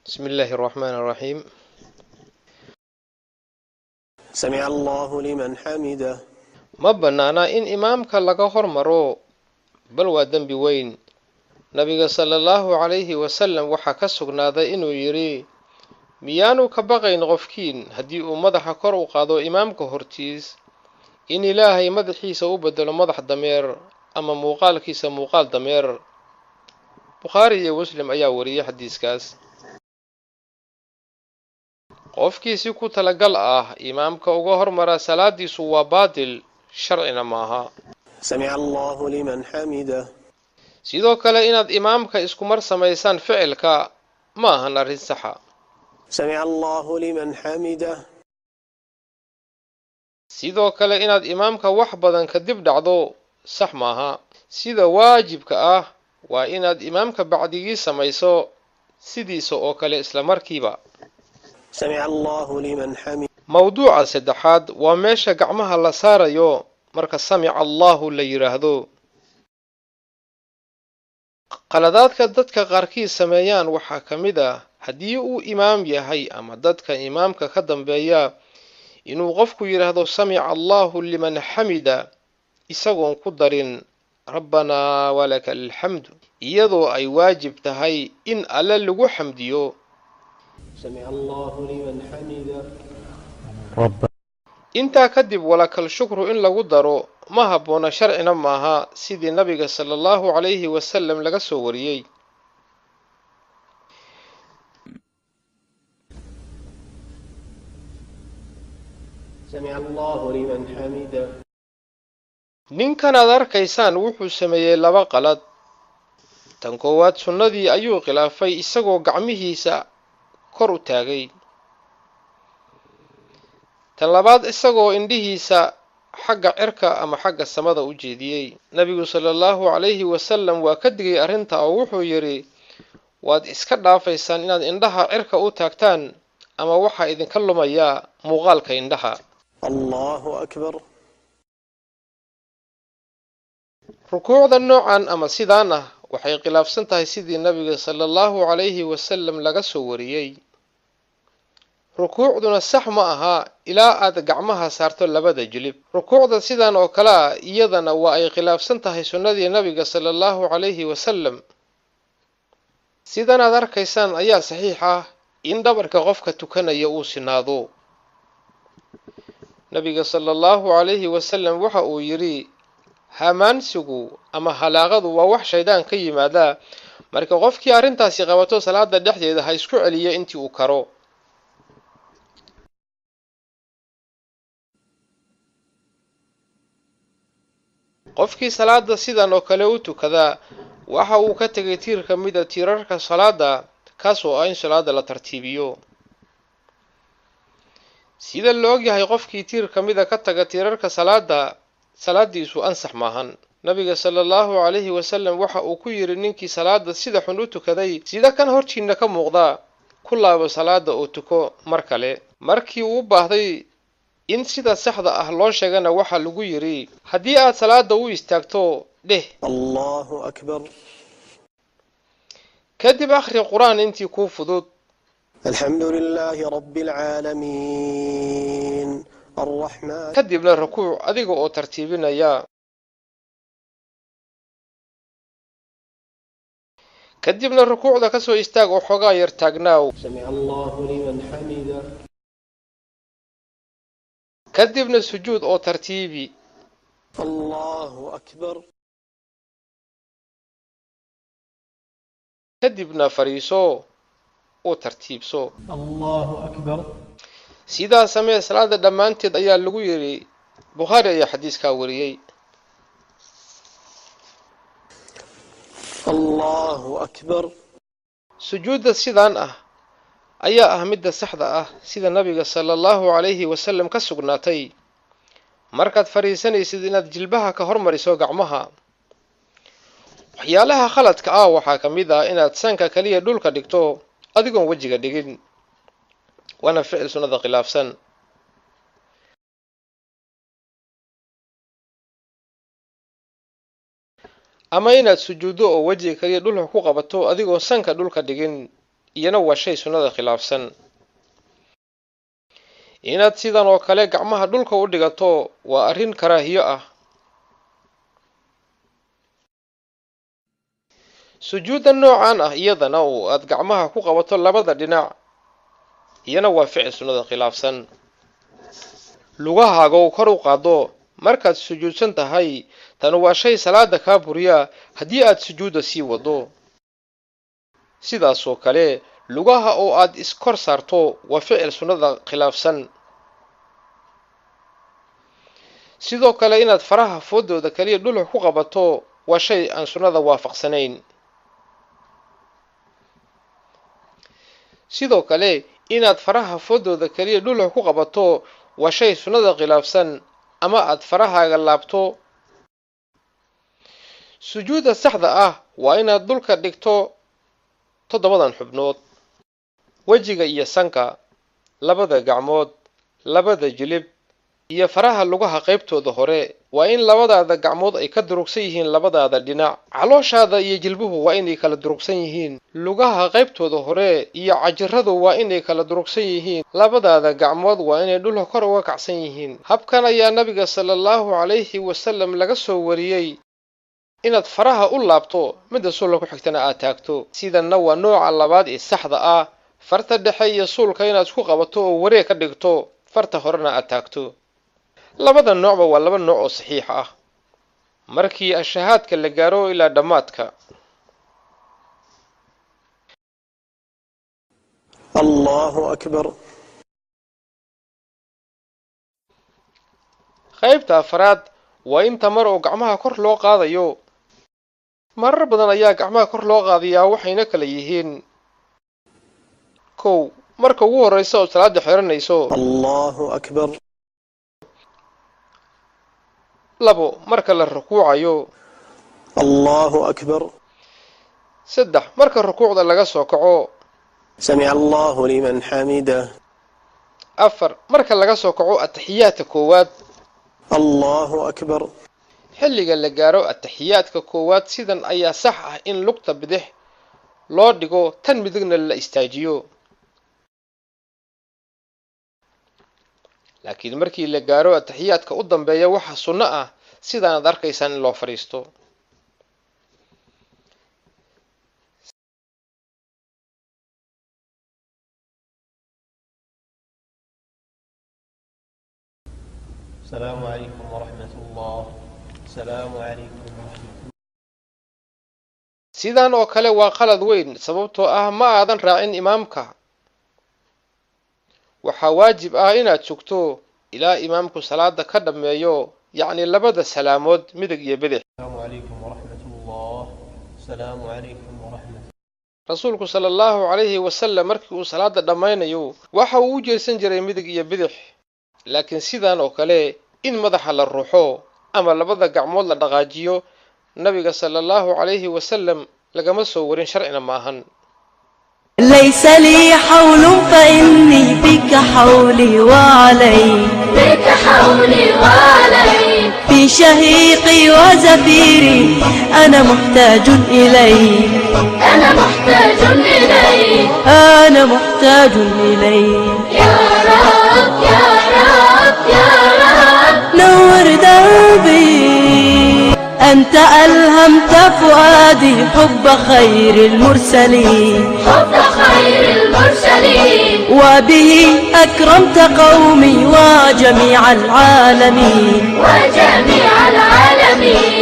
Bismi illaahi araxmaan araxiim. سمع الله لمن حمده. Ma bannaana in imaamka laga hormaro, bal waa dembi weyn. Nabiga sala allahu calayhi wasalam waxaa ka sugnaaday inuu yidhi: miyaanu ka baqayn qofkiin haddii uu madaxa kor u qaado imaamka hortiis in Ilaahay madaxiisa u beddelo madax dameer ama muuqaalkiisa muuqaal dameer? Bukhaari iyo Muslim ayaa wariyey xadiiskaas. Qofkii si ku talagal ah imaamka uga hormara, salaadiisu waa baadil, sharcina maaha. سمع الله لمن حمده. Sidoo kale inaad imaamka iskumar samaysaan ficilka ma ahan arrin saxa. سمع الله لمن حمده. Sidoo kale inaad imaamka wax badan kadib dhacdo sax maaha. Sida waajibka ah waa inaad imaamka bacdigii samayso sidiisa oo kale isla markiiba. سمع الله لمن حمده. Mawduuca saddexaad waa meesha gacmaha la saarayo marka samica Allahu la yidhaahdo. Qaladaadka dadka qaarkiis sameeyaan waxaa ka mid ah, haddii uu imaam yahay ama dadka imaamka ka dambeeya, inuu qofku yidhaahdo samica Allahu liman xamida isagoon ku darin rabbanaa walaka alxamdu, iyadoo ay waajib tahay in Alle lagu xamdiyo. سمع الله لمن حمده. Intaa kadib walakal shukru in lagu daro ma habboona, sharcina maaha, sidii nabiga sala allahu calayhi wasalam laga soo wariyey. سمع الله لمن حمده. Ninkan aad arkaysaan wuxuu sameeyey laba qalad. Tan koowaad, sunnadii ayuu khilaafay isagoo gacmihiisa kor u taagay. Tan labaad, isagoo indhihiisa xagga cirka ama xagga samada u jeediyey. Nabigu sala allahu calayhi wasalam waa ka digay arrinta oo wuxuu yidhi: waad iska dhaafaysaan inaad indhaha cirka u taagtaan ama waxaa idinka lumayaa muuqaalka indhaha. الله أكبر. Rukuucda noocan ama sidaan ah waxay khilaafsan tahay sidii nabiga sala allahu calayhi wasalam laga soo wariyey. Rukuucduna sax ma aha ilaa aad gacmaha saarto labada jilib. Rukuucda sidan oo kale ah iyadana waa ay khilaafsan tahay sunnadii nabiga sala allahu calayhi wasalam. Sidan aad arkaysaan ayaa saxiix ah in dhabarka qofka tukanaya uu sinaado. Nabiga sala allahu calayhi wasalam waxa uu yidhi: hamaansigu ama halaaqadu waa wax shaydaan ka yimaada, marka qofkii arrintaasi qabato salaada dhexdeeda ha isku celiyo intii uu karo. Qofkii salaada sidan oo kale u tukadaa waxa uu ka tegay tiir ka mida tiirarka salaada, kaas oo ah in salaada la tartiibiyo. Sida la ogyahay, qofkii tiir ka mida ka taga tiirarka salaada, salaadiisu ansax maahan. Nabiga sala allahu calayhi wasalam waxa uu ku yidhi ninkii salaada sida xun u tukaday, sida kan hortiinna ka muuqda: ku laabo salaada oo tuko mar kale. Markii uu u baahday in sida saxda ah loo sheegana, waxaa lagu yidhi: haddii aad salaada u istaagto dheh الله أكبر. Kadib akhri Qur-aan intii kuu fudud. الحمد لله رب العالمين الرحمن Kadibna rukuuc adiga oo tartiibinaya. Kadibna rukuucda ka soo istaag oo xoogaa yar taagnaaw. سمع الله لمن حمده. Kadibna sujuud oo tartiibi. الله أكبر. Kadibna fadhiiso oo tartiibso. الله أكبر. Sidaa samee salaada dhammaanteed, ayaa lagu yidhi. Bukhaari ayaa xadiiskaa wariyey. الله أكبر. Sujuudda sidaan ah ayaa ah midda saxda ah, sida nabiga sala allahu calayhi wasalam ka sugnaatay. Markaad fadhiisanaysid inaad jilbaha ka hormariso gacmaha. Waxyaalaha khaladka ah waxaa ka mid ah inaad sanka kaliya dhulka dhigto adigoon wejiga dhigin, waana ficil sunnada khilaafsan. Ama inaad sujuuddo oo wejiga kaliya dhulka ku qabato adigoon sanka dhulka dhigin, Iyana waa shay sunnada khilaafsan. Inaad sidan oo kale gacmaha dhulka u dhigato waa arrin karaahiyo ah. Sujuudda noocan ah iyadana oo aad gacmaha ku qabato labada dhinac iyana waa ficil sunnada khilaafsan. Lugahaaga oo kor u qaaddo markaad sujuudsan tahay, tan waa shay salaada kaa buriya haddii aad sujuudda sii waddo. Sidaasoo kale lugaha oo aad iskor saarto waa ficil sunnada khilaafsan. Sidoo kale inaad faraha fooddooda kaliya dhulka ku qabato waa shay aan sunnada waafaqsanayn. Sidoo kale inaad faraha fooddooda kaliya dhulka ku qabato waa shay sunnada khilaafsan, ama aad farahaaga laabto. Sujuudda saxda ah waa inaad dhulka dhigto 7 xubnood: wejiga iyo sanka, labada gacmood, labada jilib iyo faraha lugaha qaybtooda hore. Waa in labadaada gacmood ay ka durugsan yihiin labadaada dhinac. Calooshaada iyo jilbuhu waa inay kala durugsan yihiin. Lugaha qaybtooda hore iyo cajiradu waa inay kala durugsan yihiin. Labadaada gacmood waa inay dhulka kor uga kacsan yihiin. Habkan ayaa nabiga sallallahu calayhi wasallam laga soo wariyey inaad faraha u laabto, midda suulka ku xigtana aad taagto. Sidanna waa nooca labaad ee saxda ah: farta dhexe iyo suulka inaad isku qabato oo wareeg ka dhigto, farta horena aad taagto. Labada noocba waa laba nooc oo saxiix ah. Markii ashahaadka la gaaro ilaa dhammaadka. Allahu akbar. Qaybta afraad waa inta mar oo gacmaha kor loo qaadayo. Marar badan ayaa gacmaha kor loo qaadayaa, waxayna kala yihiin: 1, marka ugu horreysa oo salaada xiranayso. Allahu akbar. 2, marka la rukuucayo. Allahu akbar. 3, marka rukuucda laga soo kaco. Sami'a Allahu liman xamidah. 4, marka laga soo kaco ataxiyaadka koowaad. Allahu akbar. Xilliga la gaaro ataxiyaadka koowaad sidan ayaa sax ah in lugta bidix loo dhigo, tan midigna la istaajiyo. Laakiin markii la gaaro ataxiyaadka u dambeeya waxaa sunno ah sidaanaad arkaysaan in loo fadhiisto. Asalaamu calaykum waraxmatullah. Asalaamu calaykum waraxmatullah. Sidan oo kale waa qalad weyn, sababtoo ah ma aadan raacin imaamka. Waxaa waajib ah inaad sugto ilaa imaamku salaada ka dhammeeyo, yacni labada salaamood midig iyo bidix. Asalaamu calaykum waraxmatullah. Asalaamu calaykum waraxmatullah. Rasuulku sala allahu calayhi wasallam markii uu salaada dhammaynayo waxa uu u jeesan jiray midig iyo bidix. Laakiin sidan oo kale in madaxa la ruxo ama labada gacmood la dhaqaajiyo nabiga sala allahu calayhi wasallam lagama soo warin, sharcina maahan. ليس لي حول فإني بك حولي وعلي، بك حولي وعلي، في شهيقي وزفيري أنا محتاج إليك، أنا محتاج إليك، أنا محتاج إليك. يا رب يا رب يا رب نور دربي، أنت ألهمت فؤادي حب خير المرسلين، حب خير المرسلين، وبه أكرمت قومي وجميع العالمين، وجميع العالمين.